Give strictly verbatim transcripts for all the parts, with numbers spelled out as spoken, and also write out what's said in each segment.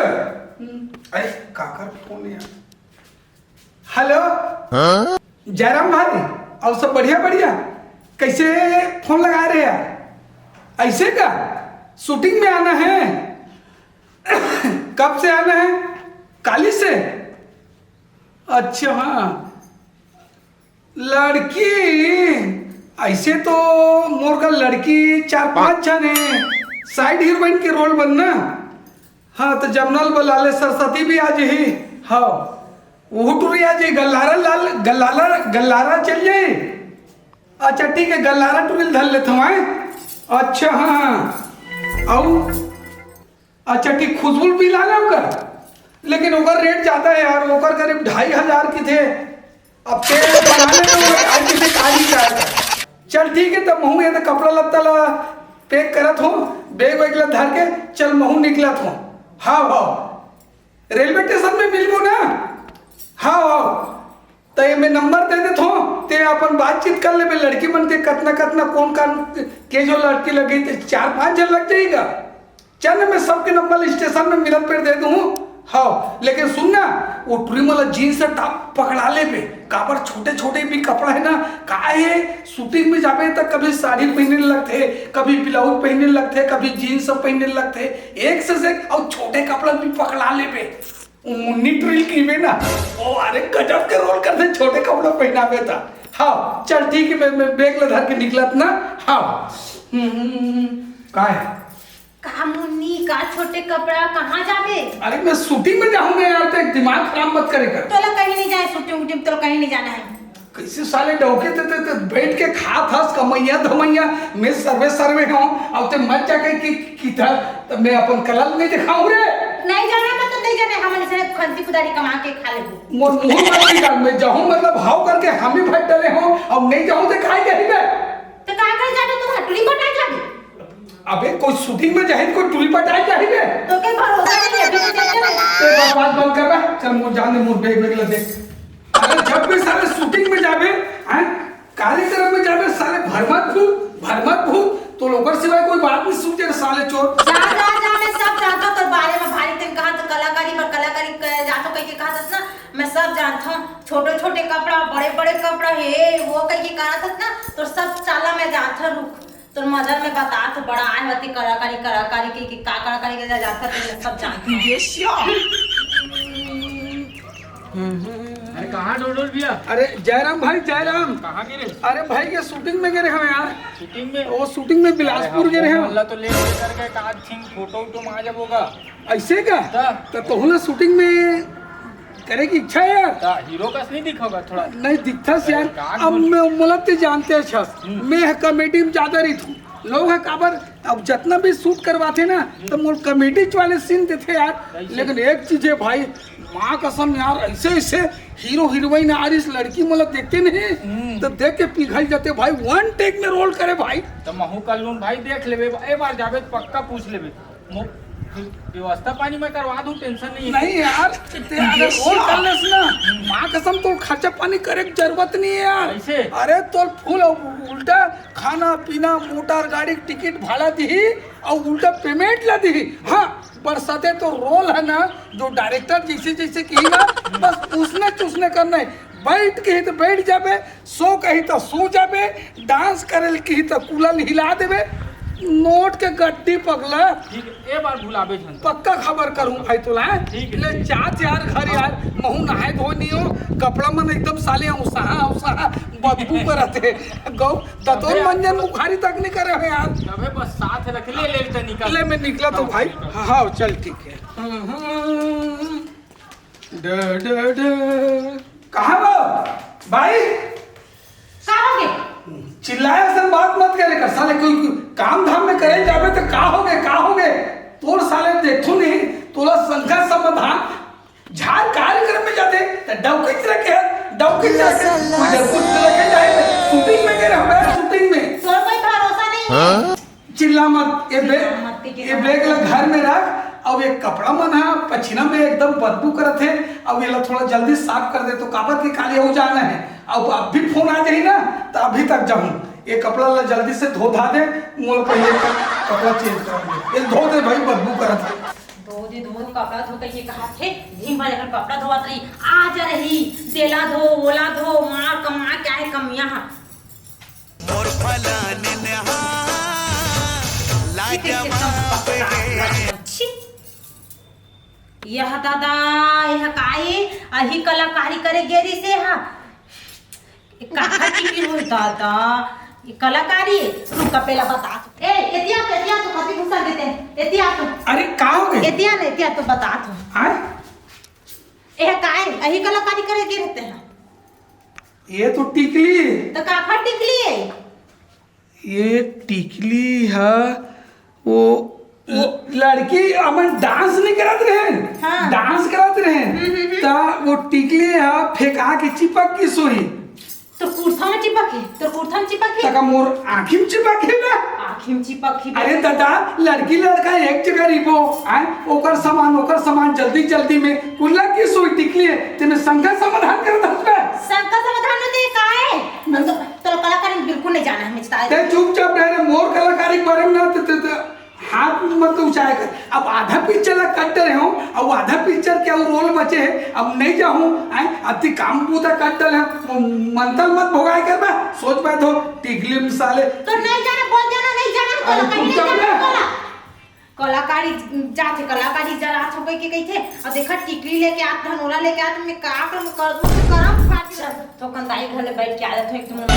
हम्म, अरे, काकर फोन है यार? हेलो। जयराम भाई, अउ सब बढ़िया बढ़िया? कैसे फोन लगा रहे यार? ऐसे का? शूटिंग में आना है? कब से आना है? काली से? अच्छा, हाँ। लड़की, ऐसे तो मोर का लड़की चार पांच झन है, साइड हीरोइन के रोल बनना। हाँ, तो जमनल बलाले सरस्वती भी आ जही। हाँ, वो टुरी आ जाई, गल्हारा लाल, गल्हारा, गल्हारा चल जाई। अच्छा, ठीक है, गल्हारा टुरी धर लेत हूँ, हैं? अच्छा, हाँ, हाँ। अउ अच्छा, ठीक, खुशबू भी ला लेव का? लेकिन ओकर रेट ज्यादा है यार, ओकर करीब ढाई हजार की थे। अब तेल बना ले तो ओकर ढाई की थे, काली का। चल ठीक है, तब महू ये तो कपड़ा लत्ता ला पैक करत हो, बैग वैग ला धर के चल, महू निकलत हो। हाँ, हाँ, रेलवे स्टेशन में मिलबो ना। हाँ, हाँ, त ये मैं नंबर दे देत हो, ते अपन बातचीत कर लेबे लड़की मन के, कतना कतना कौन कौन के जो लड़की लगे, ते चार पांच झन लग जाएगा। चल, मैं सबके नंबर स्टेशन में मिलत पेड़ दे दूँ। हाँ, लेकिन सुन ना, वो टुरी मन ला जींस टॉप पकड़ा लेबे, काबर छोटे छोटे भी कपड़ा है ना, का है, शूटिंग में जाबे त कभी साड़ी पहने लगथे, कभी ब्लाउज पहने लगथे, कभी जींस पहने लगथे, एक से एक, अउ छोटे कपड़ा भी पकड़ा लेबे। वो मुन्नी टुरी कहिबे ना, वो अरे गजब के रोल करथे छोटे कपड़ा पहनाबे त। हाँ, चल ठीक है, मैं, मैं बैग ला धर के निकलत ना। हाँ। हम्म, हम्म, हम्म, हम्म। का है? का मुन्नी, का छोटे कपड़ा, कहाँ जाबे? अरे मैं शूटिंग में जाहूँ ना यार, तो एक दिमाग खराब मत करे कर। तोला कहीं नहीं जाए, शूटिंग वूटिंग तोला कहीं नहीं जाना है। कैसे साले डौके ते, ते, ते बैठ के खात हस कमैया धमैया, मैं सर्वे सर्वे हूँ, अब ते मत जाके की, की था, तब मैं अपन कला नहीं दिखाऊँ रे। नहीं जाना, मैं तो नहीं जाना, हम ऐसे खंती कुदारी कमा के खा लेबो। मोर मुंह मत निकाल, मैं जाहूँ मतलब हाव करके हामी भर डले हूँ, अब नहीं जाहूँ ते काहे जाही बे? तो का कर जाबे, तू हटुरी पटाए जाबे? अबे कोई शूटिंग में जाही, कोई टुरी पटाए जाही बे? तो के भरोसा नहीं है, अभी तो चल चल। ते बकवास बंद कर बे, चल मोर जान दे, मोर बैग वैग ला दे। अरे जब भी साले शूटिंग में जाबे, हैं, कार्यक्रम में जाबे, साले भरमत भूत, भरमत भूत, तो ओकर सिवाय कोई बात नहीं सूझे रे साले चोर। जा, जा, जा, मैं सब जानता हूँ तोर बारे में, भारी तें कहा तो कलाकारी पर कलाकारी करे जाथो कह के कहा था ना, मैं सब जानता हूँ। छोटे छोटे कपड़ा, बड़े बड़े कपड़ा, हे वो कह के कहा था ना, तो सब चाला मैं जानता हूँ। रुक, तोर मदर में बता तो बड़ा आए होती कलाकारी, कलाकारी के, के का कलाकारी के जा जानता तो मैं सब जानता हूँ। ये श्याम। अरे कहाँ डोडोल भैया? अरे जयराम भाई, जयराम। कहाँ गे रहे? अरे भाई, ये शूटिंग में गे रहे हम यार। शूटिंग में? वो शूटिंग में बिलासपुर गे रहे हम। अल्लाह तो लेट लेकर के काट छिन फोटो वोटो में आ जाबो गा। ऐसे का? ता? तो तोहू ला शूटिंग में करे की इच्छा है यार? ता हीरो कस नहीं दिखोगा थोड़ा? नहीं दिखथस अरे यार। का अब बोल- मैं, मोला ते जानते हस, हम्म। मैं कॉमेडी में ज्यादा रहिथूँ। लोग है काबर, अब जितना भी शूट करवाथे ना, हम्म। तो मोर कॉमेडी वाले सीन देथे यार। कैसे? लेकिन एक चीज है भाई, माँ कसम यार, ऐसे ऐसे हीरो हीरोइन आ रही, इस लड़की मोला देखते नहीं, हम्म। तो देख के पिघल जाते भाई। वन टेक में रोल करे भाई। तो महू कर लून भाई, देख लेबे, एक बार जाबे तो पक्का पूछ लेबे। मो-, व्यवस्था पानी मैं करवा दूं, टेंशन नहीं है। नहीं यार, ते अगर रोल कर लेस ना, माँ कसम, तो खर्चा पानी करे की जरूरत नहीं है यार। कैसे? अरे तो फुल उल्टा खाना पीना, मोटर गाड़ी टिकट भाड़ा दिही, अउ उल्टा पेमेंट ला दिही। हाँ, बरसाते तो रोल है ना, जो डायरेक्टर जैसे जैसे कही ना, बस उसने चूसने करना है। बैठ के ही तो बैठ जाबे, सो कही तो सो जाबे, डांस करे ल कही तो कुलल हिला देबे, नोट के गड्डी पगला। ठीक है, ए बार भुलाबे झन। पक्का खबर करूँ भाई तोला, हैं? ठीक है, ले ठीक है। जात यार घर यार, महू नहाए धोए नहीं हो, कपड़ा मन एकदम साले औसहा औसहा बदबू करत हे। गौ दतोन अबे मंजन बुखारी तक नहीं करे हो यार। अबे बस साथ रख ले, ले तो निकल। ले मैं निकला तो हाँ, भाई। निकल। हाँ, हाँ, चल ठीक है। ड, ड, ड। कहाँ हो भाई? का हो गे? चिल्लाए असन बात मत करे कर साले, कोई काम धाम में करे जाबे तो का हो गे, का हो गे? तोर साले देखो नहीं, तोला संघर्ष समाधान झार कार्यक्रम में जाते तो डौकी तरह के, डौकी तरह के, कोई डर कुछ तरह के जाए, शूटिंग में गे रहे, शूटिंग में। तोर कोई भरोसा नहीं है। हाँ? चिल्ला मत, ये बैग, चिल्ला मत, ये बैग ला घर में रख। अब ये कपड़ा मन हा पछिना में एकदम बदबू करत हे। अब ये ला थोड़ा जल्दी साफ कर दे, तो काबर के काली हो जाना है। अब, अब भी फोन आ जाही ना, तो अभी तक जाऊँ। ये कपड़ा ला जल्दी से धो धा दे, मोला पहले क-, कपड़ा चेंज कर दे। ये धो दे भाई, बदबू करत हे। धो धो, धो, कपड़ा धो कहिके कहाथे, दिन भर एकर कपड़ा धोवत रही, आ जा रही, तेला धो, ओला धो, मार कमा क्या है कमिया हा। मोर फलाने ने हा, लाजवाब हे। छी, यह दादा, यह का ए? अही कलाकारी करे गे रिहिसे हा। ए, कहाँ टिकली होई दादा? ये कलाकारी? रुक, का पहला बता। ए, एतिया तो, एतिया तो कति घुसा देते हैं। एतिया तो। अरे, का हो गए? एतिया ना, एतिया तो बता तो। हाँ? ए, का ए? अही कलाकारी करे गे रिहिसे हा। ये तो टिकली है। तो काखर टिकली है? ये टिकली ह, वो ल-, लड़की हमन डांस नहीं करत रहेन, हाँ। डांस करत रहेन, हम्म, हम्म, हम्म। त वो टिकली ह फेंका के चिपक गिस होही। तो कुर्ता में चिपक हे, तो कुर्ता में चिपक हे। तका मोर आँखी में चिपक हे ना। आँखी में चिपक हे। अरे दादा, लड़की लड़का एक जगह रहिबो, आय, ओकर सामान, ओकर सामान, जल्दी जल्दी में कुल्ला गिस होही टिकली हे, तेमे शंका समाधान करत हस बे। शंका समाधान में ते का हे? मैं तो तोला कलाकारी में बिल्कुल नहीं जाना है, मिचता है। ते चुपचाप रह रे, मोर कलाकारी के बारे में ना, ते, ते, ते हाथ मत उछाया कर। अब आधा पिक्चर ला कट रहे हो, अब आधा पिक्चर के वो रोल बचे है, अब नहीं जाहूँ, आय, अब ती काम बूता कट डले हो, मंतल मत भोगाय कर बे, सोच बे तो, टिकली में साले। तो नहीं जाना, बोल जाना, नहीं जाना, अरे बोला, कहीं नहीं चुपचाप जाना, रह। बोला। कलाकारी जाथे, कलाकारी जरात हो कहिके कहिथे, अउ देखा टिकली लेके आत, धनोरा लेके आत, मैं का करूँ, कर दूँ, तो करम फाट जाए। तो कंदाई घर ले बैठ के आ जात हो, एक तो मुंह में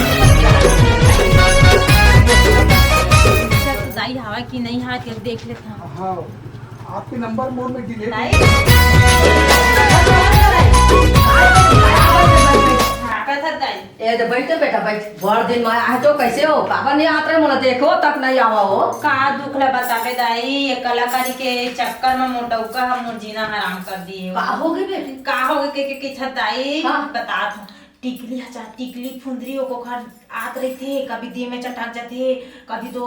अच्छा, तो दाई हवा कि नहीं हवा, के देख लेता हूँ। हाँ, आपके नंबर मोर में डिलीट दाई। हाँ, कथा दाई। ए, तो बैठ तो बेटा, बैठ। बड़ दिन में आए तो कैसे हो? काबर नहीं आत रहे, मोला देखो तक नहीं आवा हो। का दुख ला बताबे दाई, ये कलाकारी के चक्कर में मोर डउका ह मोर जीना हराम कर दिए। का हो गई बेटी? का हो गई के, के, के छत दाई? हाँ। बतात हूँ। टिकली ह चा-, टिकली फुंदरी ओ कोखर आत रहिथे, कभी देह में चटक जाथे, कभी तो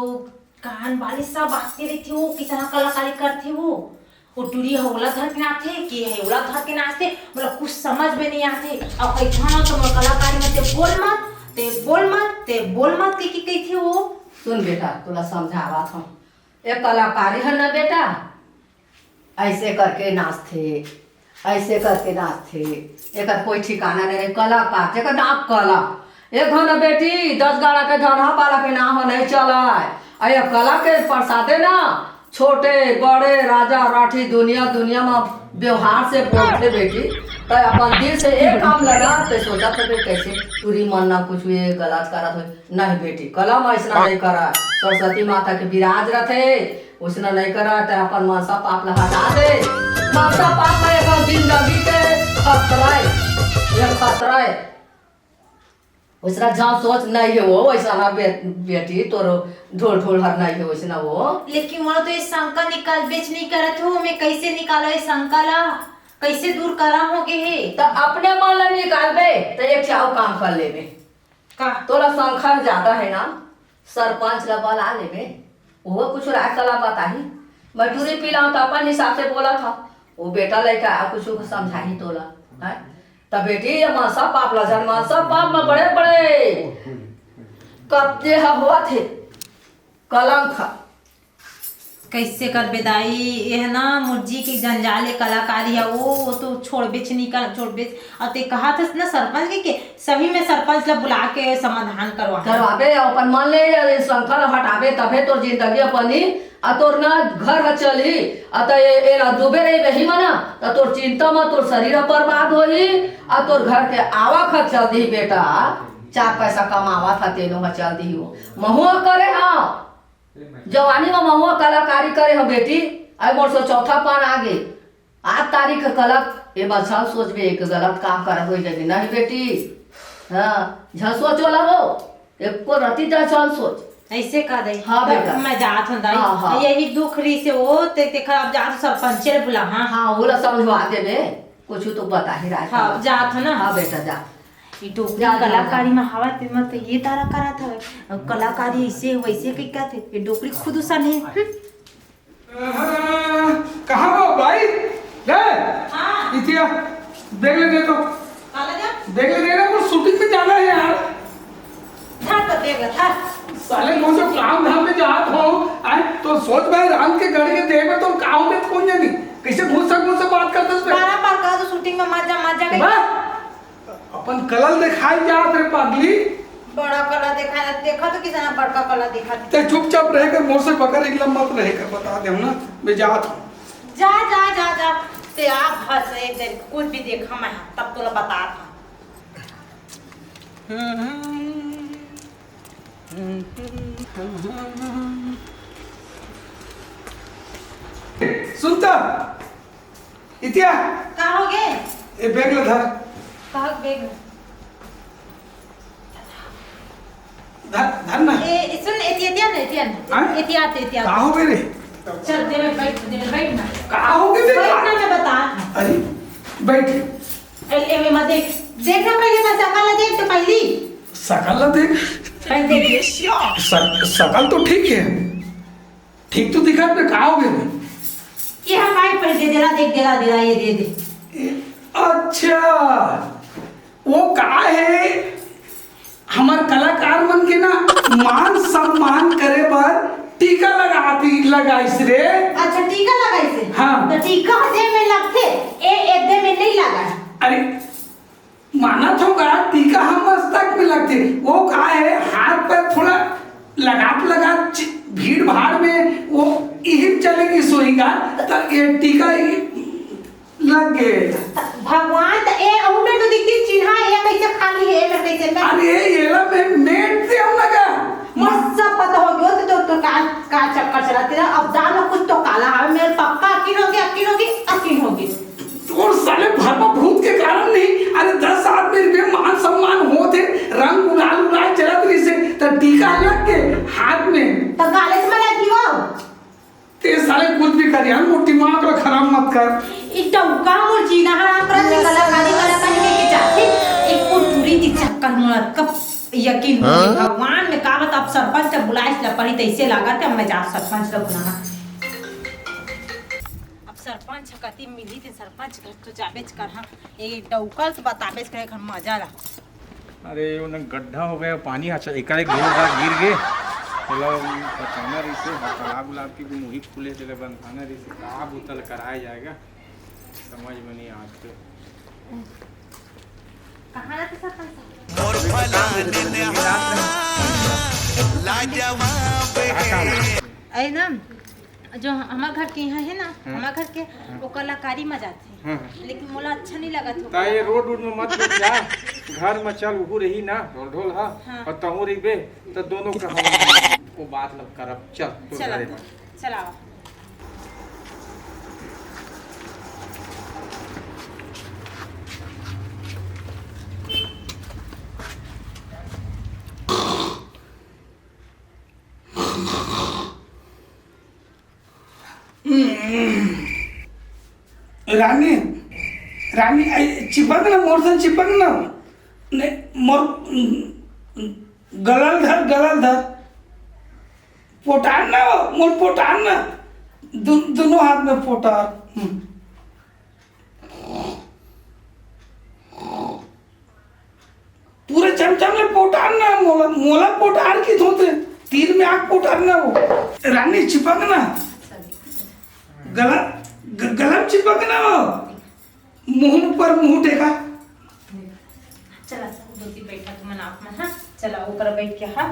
कान बाली सब आते रहिथे, वो कितना कलाकारी करथे वो। वो टुरी ह ओला धर के नाचथे, के ह ओला धर के नाचथे, मोला कुछ समझ में नहीं आथे। अब कहिथन तो मोर कलाकारी में ते बोल मत, ते बोल मत, ते बोल मत, के, के कहिथे वो। सुन बेटा, तोला समझावत हूँ। एक कलाकारी है ना बेटा, ऐसे करके नाचथे, ऐसे करके नाचथे। एकर कोई ठिकाना नहीं रहे। कलाकार, जेकर नाम कला। एक घन बेटी, दस गाड़ा के धनहा पाला के नाम हो नहीं चलाए। आ ये कला के प्रसादे ना, छोटे, बड़े, राजा, राठी, दुनिया, दुनिया में व्यवहार से बोलथे बेटी। तो अपन दिल से एक काम लगा, तो सोचा था कि कैसे टुरी मन ना कुछ ये गलत करत हो। नहीं बेटी, कला में ऐसा नहीं करा। सरस्वती माता के विराज रथे, वैसना नहीं करा, ते अपन मनसा पाप ला हटा दे। मनसा पाप में एकर जिंदगी के खतरा है, ये खतरा है। वैसना जहाँ सोच नहीं है वो, वैसा ना बे-, बेटी, तोर ढोल ढोल हर नहीं है वैसना वो। लेकिन वो तो ये शंका निकाल बेच नहीं करत हो, मैं कैसे निकालो ये शंका ला, कैसे दूर करा हो के है? तो अपने मन ला निकालबे, तो एक चाव काम कर लेबे। का? तोला संख्या ज्यादा है ना, सरपंच ला बला लेबे, वो कुछ राय सलाह बताही। मैं टूरी पिलाऊं तो अपन हिसाब से बोला था, वो बेटा लइका आ कुछ समझाही तोला, हैं? त बेटी, ये मनसा पाप ला जन, मनसा पाप में बड़े बड़े कब्जे ह होत हे, कलंक ह। कैसे करबे दाई, ये है ना मोर जी के जंजाल, ये कलाकारी है, वो, वो तो छोड़बेच नहीं कर, छोड़बेच। और ते कहा था ना सरपंच के, के सही में सरपंच ला बुला के समाधान करवा। करवाबे, अपन मन ले ये शंका ला हटाबे, तभे तोर जिंदगी अपनी, आ तोर ना घर ह चलही, आ त ये, ये ला डूबे रही बही मना, त तोर चिंता म तोर शरीर ह बर्बाद होही, आ तोर घर के आवक ह चल दिही बेटा, चार पैसा कमावा था तेनो ह चल दिही हो। महुआ करे हा, जवानी में महुआ कलाकारी करे हो बेटी, अब मोर सो चौथा पान आ गे। आठ तारीख के कलक ए बछल सोचबे एक गलत काम कर होई जगे। नहीं बेटी, हाँ, झन सोच वाला हो, एको रति जा चल सोच। ऐसे का दे? हाँ, तो बेटा। मैं जात हूँ दाई। हाँ, हाँ। यही दुख रही से वो, ते, ते खराब जात हूँ, सरपंच से बुला, हाँ। हाँ, वो ला समझवा देबे। कुछ तो बता ही रहा है। हाँ, जात हो ना? हाँ बेटा, जा। ये डोकरी जा, जा, कलाकारी जा। में हवा ते मत ये तारा करा था। अब कलाकारी ऐसे वैसे कहीं का थे? ये डोकरी खुद उसा नहीं। हम्म। अहाँ, कहाँ हो भाई? ले। हाँ। इतिया, देख ले दे तो। काला जा? देख ले दे ना, वो शूटिंग पे जाना है यार। धर तो देख ले, धर। साले कौन से काम धाम में जात हो? आए, तो सोच भाई, राम के गढ़ के देख में तो का हो गए, कौन जानी? कइसे घुस घुस बात करत हस बे? बारह बार कहा तो shooting में मत जा, मत जा, कहीं। बा, अपन कला ल देखाय जात रे पागली। बड़ा कला देखाय, देखा तो कितना बड़का कला देखा। ते चुपचाप रहे कर, मोर से बकर इगला मत रहे कर, बता देंव ना, मैं जात हंव। जा, जा, जा, जा। ते आप बस एक दिन कुछ भी देखा मैं, तब तोला बतात हंव। सुन त, इतिया। का होगे? ए bag ल धर। का bag ल? धर, धर ना। ए, ए, सुन, एतिया, एतिया ना, एतिया ना। हाँ? एतिया, एतिया। का होगे रे? चल, दे में बैठ, दे में बैठ ना। का होगे बे? बैठ ना, मैं बतात हंव। अरे, बैठ। ए, ए, में मत देख। देख ना पहले, मैं शकल ला देख तो पहली। शकल ला देख। पहले देख। शक-, शकल तो ठीक हे। ठीक तो दिखत हे, का होगे? ये हमारे पहले दे, देला देख, देला, देला, ये दे दे। ए, अच्छा, वो का हे, हमर कलाकार मन के ना मान सम्मान करे बर टीका लगाती, लगाइस रे। अच्छा, टीका लगाइस हे? हाँ। तो टीका दे में लगथे, ए, ए दे में नहीं लगा। अरे, मानत हंव गा, टीका ह मस्तक में लगथे। वो का हे, हाथ पैर थोड़ा लगात लगात चि-, भीड़ भाड़ में वो इही चले गिस होही गा, त ये टीका ही लग गे। भगवान, त ए अहू में तो दिखती चिन्हा, ये कैसे खाली हे, ये में कैसे में? अरे, येला मैं मेट दे हूं ना का? मस्त सब पता हो गयो, तो, तो, तो का, का चक्कर चलाते रहा। अब दाल में कुछ तो काला हवे, मेरे पक्का अकिन होगे, अकिन होगे, अकिन होगे। तोर साले भरमा भूत के कारण नहीं, अरे दस आदमी रुपये मान सम्मान होत हे, रंग गुलाल उलाल चलत रहिसे, त टीका लग गे हाथ में। त काले से मैं लगी हो। ते साले कुछ भी कर यार, मोर दिमाग ला खराब मत कर। ई टउका मोर जीना हराम करत हे, कलाकारी, कलाकारी में के जाथे, एको टूरी के चक्कर में कब यकीन हो हाँ? भगवान में का बता, अब सरपंच के बुलाइस ला पड़ी, तैसे लागत हे, अब मैं जा सरपंच ला बुलाना। अब सरपंच ह कति मिलही, ते सरपंच घर तो जाबेच करहा। ए डौका ल तो बताबेच करे, एखर मजा ला। अरे, ओने गड्ढा हो गया, पानी अच्छा, एकाएक ढोल ढाल गिर गे। चलो, बचाना रहिसे, तालाब उलाब के भी मुही फूले, तेला बंधाना रहिसे, का बुतल कराया जाएगा, समझ में नहीं आत तो। कहाँ रहते सरपंच साहब? मोर फलाने ने हा लाजवाब हे। अरे ना, जो हमार घर के यहाँ हे ना, हाँ। हमार घर के हाँ। वो कलाकारी में जाथे। हाँ, हाँ। लेकिन मोला अच्छा नहीं लगत हो। ता ये रोड वोड में मत घुस जा, घर में चल, उहू रही ना ढोल ढोल हा, हाँ। और तहूँ रहिबे, त दोनों का हम वो बात लब करब। चल, तू चला, घरे में। चलाओ। रानी, रानी, आई, चिपक ना, मोर से चिपक ना। नहीं, मोर, गलल धर, गलल धर। पोटार ना, मोर पोटार ना। दु-, दोनों हाथ में पोटार। हम्म। पूरे चमचम में पोटार ना, मोला, मोला पोटार की धोते, तीर में आग पोटार ना हो। रानी चिपक ना, गला, ग-, गला में चिपक ना हो, मुंह ऊपर मुंह टेका। चला, सब धोती बैठा तुमन आप मन, हाँ? चला, ऊपर बैठ के, हाँ?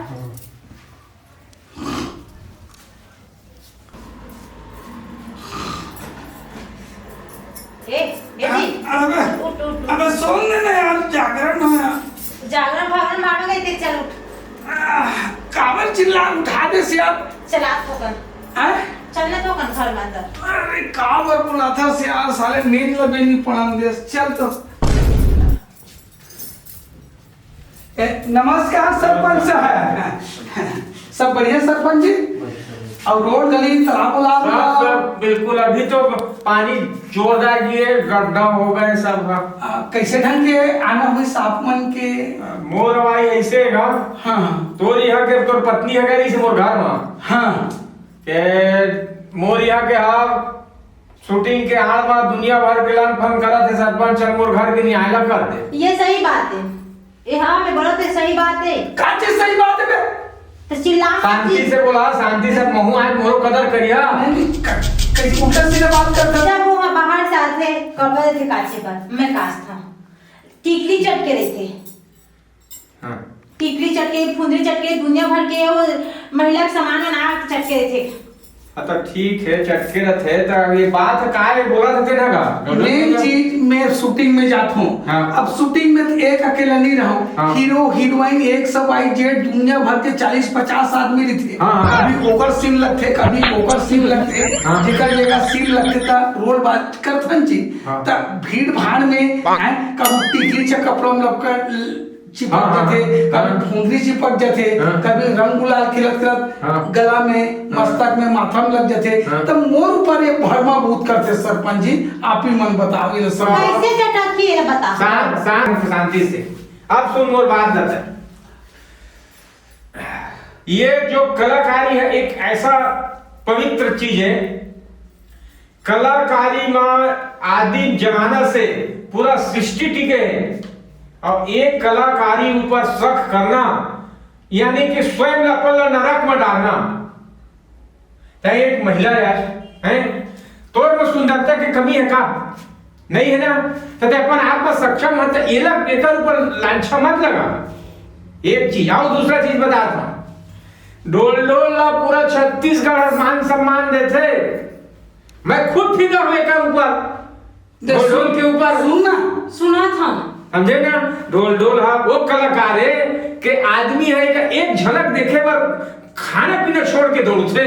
ए, ए जी। अबे, उठ, उठ, उठ। अबे, सोन दे ना यार, जागरण हो यार। जागरण फागरण मानो गई थे, चल उठ। आह, काबर चिल्ला, उठा दे यार। चला थोकन। हैं? चल ना थोकन घर में अंदर। अरे, काबर बुलाथस यार, साले नींद लबे नहीं पड़न दे। चल तो। ए, नमस्कार सरपंच साहब। सब बढ़िया सरपंच जी? और रोड गली, तालाब उलाब? सब, सब, बिल्कुल। अभी तो पानी जोरदार गिरे, गड्ढा हो गए सब। आ, कैसे ढंग के आना होइस आप मन के? आ, मोर भाई ऐसे हे गा। हाँ, हाँ। तोर यहाँ के, तोर पत्नी हे गा, इसे मोर घर में। हाँ। के मोर यहाँ के हा, shooting के आड़ म दुनिया भर के लन फन करत हे, सरपंच ह मोर घर के नियायला कर दे। ये सही बात हे। ए हाँ, मैं बोलत हे, सही बात हे। का चीज सही बात हे बे? तो चिल्ला शांति से बोला, शांति से, महू आज मोरो कदर करिया। नहीं, नहीं, क-, कहीं उल्टा सीधा बात करता। जब वो बाहर से आथे, कपड़ा देथे काचे बर, मैं काचथंव। टिकली चटके रहिथे। हाँ। टिकली चटके, फुंदरी चटके, दुनिया भर के वो महिला के सामान मन आ चटके रहिथे। हाँ, तो ठीक है, चटके रहिथे, तो ये बात का है, बोला था ना का? मेन चीज, मैं शूटिंग में जात हूँ। हाँ। अब शूटिंग में तो एक अकेला नहीं रहूँ, हाँ। हीरो, हीरोइन, एक सब आई जेड, दुनिया भर के चालीस पचास आदमी रहिथे। हाँ, हाँ। कभी ओकर सीन लगथे, कभी ओकर सीन लगथे, हाँ। जेकर जगह सीन लगथे, त रोल बात करथन जी। हाँ। त भीड़ भाड़ में, हैं, कभी टिकली चटके कपड़ा में लपकर चिपक हाँ, हाँ, जाथे, हाँ। कभी फुंदरी चिपक जाथे, हाँ। कभी रंग गुलाल खेलत खेलत हाँ। गला में, हाँ। मस्तक में, माथा में लग जाथे, हाँ। त मोर ऊपर ये भरमा भूत करथे सरपंच जी, आप ही मन बताओ ये सब। कैसे चटकही ये बता। शांत, शांत, शांति से। अब सुन मोर बात दादा। ये जो कलाकारी है, एक ऐसा पवित्र चीज है, कलाकारी म आदिम जमाना से पूरा सृष्टि टिके हे। अउ एक कलाकारी ऊपर शक करना, यानी कि स्वयं ल अपन ल नरक म डारना। तैं एक महिला यार, हैं? तोर म सुंदरता के कमी हे का? नहीं हे ना? त तैं अपन आप म सक्षम हस, त एला, एकर ऊपर लांछा मत लगा। एक चीज, अउ दूसरा चीज बतात हंव। ढोल ढोल ला पूरा छत्तीसगढ़ मान सम्मान देथे। मैं खुद फिदा हूँ एकर ऊपर, दे ढोल ढोल के ऊपर। सुन ना। सुनत हंव। समझे ना? ढोल ढोल हा वो कलाकार हे कि आदमी हे, एक, एक झलक देखे बर खाना पीना छोड़ के दौड़थे।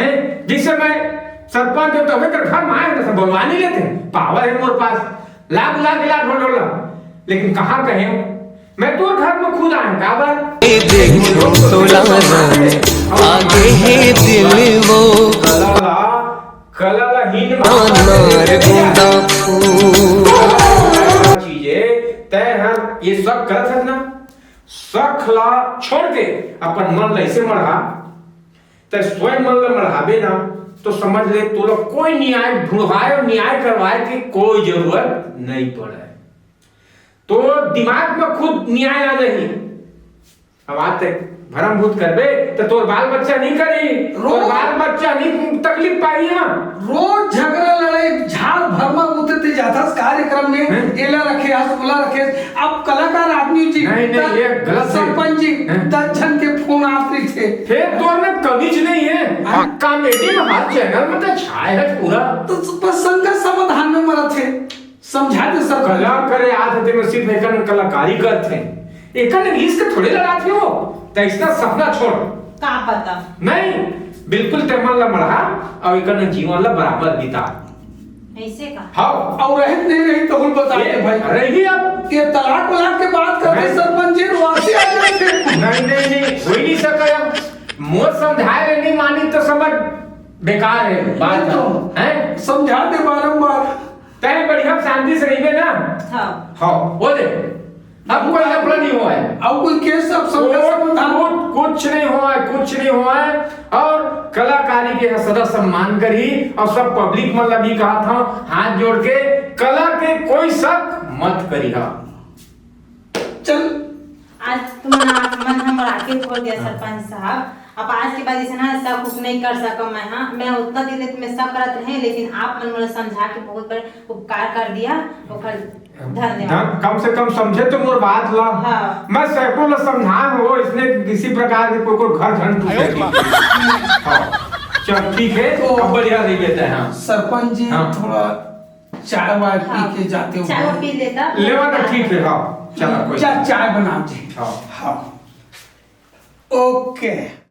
हैं? जिससे मैं सरपंच हूँ, तभे तो घर में आए ना, सब बोलवा नहीं लेते। पावर है मोर पास, ला बुला के ला ढोल ढोल ला। लेकिन कहाँ कहे हूँ, मैं तोर घर में खुद आए हूँ, काबर? ए देखो तोला जाने, आगे हे दिल वो। कला ला, कला ला हीन अनार गुंदा फूल। चीजें तय हर ये सब करत हस ना, शक ला छोड़ के अपन मन ला ऐसे मढ़ा, तैं स्वयं मन ला मढ़ाबे ना, तो समझ ले, तोला कोई न्याय ढूंढवाए और न्याय करवाए के कोई जरूरत नहीं पड़े। तोर दिमाग में खुद न्याय आ जाही। अब आज तक भरम भूत करबे, तो तोर बाल बच्चा नहीं करी, तोर रो- बाल बच्चा नहीं तकलीफ पाई ना। रोज झगड़ा लड़ाई, झाड़ भरमा उतरते जाथस कार्यक्रम में, हैं? एला रखे हस, ओला रखे हस। अब कलाकार आदमी जी, नहीं, नहीं, त-, ये गलत है। सरपंच जी, हैं? दस झन के फोन आत रहिथे। फिर तोर में कमीज नहीं है। हाँ। कॉमेडी में हर चैनल में तो छाए है पूरा। तो बस संघर्ष समाधान में मरत है। समझा दे सब। कला करे आत हे, तेमे सिर्फ एकर कलाकारी करथे। एकर रिस्क थोड़े लड़ाथे हो। त इसका सपना छोड़। का पता? नहीं, बिल्कुल ते मन ला मढ़ा अउ एकर जीवन ला बराबर बिता। ऐसे का? हाँ। अउ रहित नहीं रही तो हुल बता दे ए, भाई। रही अब। ये तलाक वलाक के बात करते नहीं। सरपंच जी रुआसी आ जाते। नहीं, नहीं, नहीं, हो ही नहीं सका अब। मोर समझाए ले नहीं मानी तो समझ बेकार है बात। नहीं तो। हैं? समझा दे बारंबार। तैं बढ़िया शांति से रहिबे ना? हाँ। हाँ, बोले। अब कोई लफड़ा नहीं हुआ है। अब कोई केस अब समझा कुछ, समाधान। कुछ, कुछ नहीं हुआ है, कुछ नहीं हुआ है। और कलाकारी के सदा सम्मान करी और सब पब्लिक मन ला भी कहा था, हाथ जोड़ के कला के कोई शक मत करिहा। चल। आज तुमन आँख मन हमर आँखें खोल दिया हाँ। सरपंच साहब। अब आज के बाद ऐसे ना शक उक नहीं कर सकम मैं, हाँ। मैं उतना दिन ले तुम्हें शक करत रहे, लेकिन आप मन मोला समझा के बहुत बड़े उपकार कर दिया, ओकर धन्यवाद। धन-, कम से कम समझे तो मोर बात ला। हाँ। मैं सैकड़ों ला समझा हो, इसने किसी प्रकार के कोई, कोई घर झन टूटे। हाँ। चल ठीक है, तो अब बढ़िया रही बेटा, हाँ। सरपंच जी हाँ। थोड़ा चाय वाय पी हाँ। के जाते हो। चाय पी लेता। लेवा ना, ठीक है, हाँ। चला, कोई चा-, चाय बना जी। हाँ। हाँ। ओके।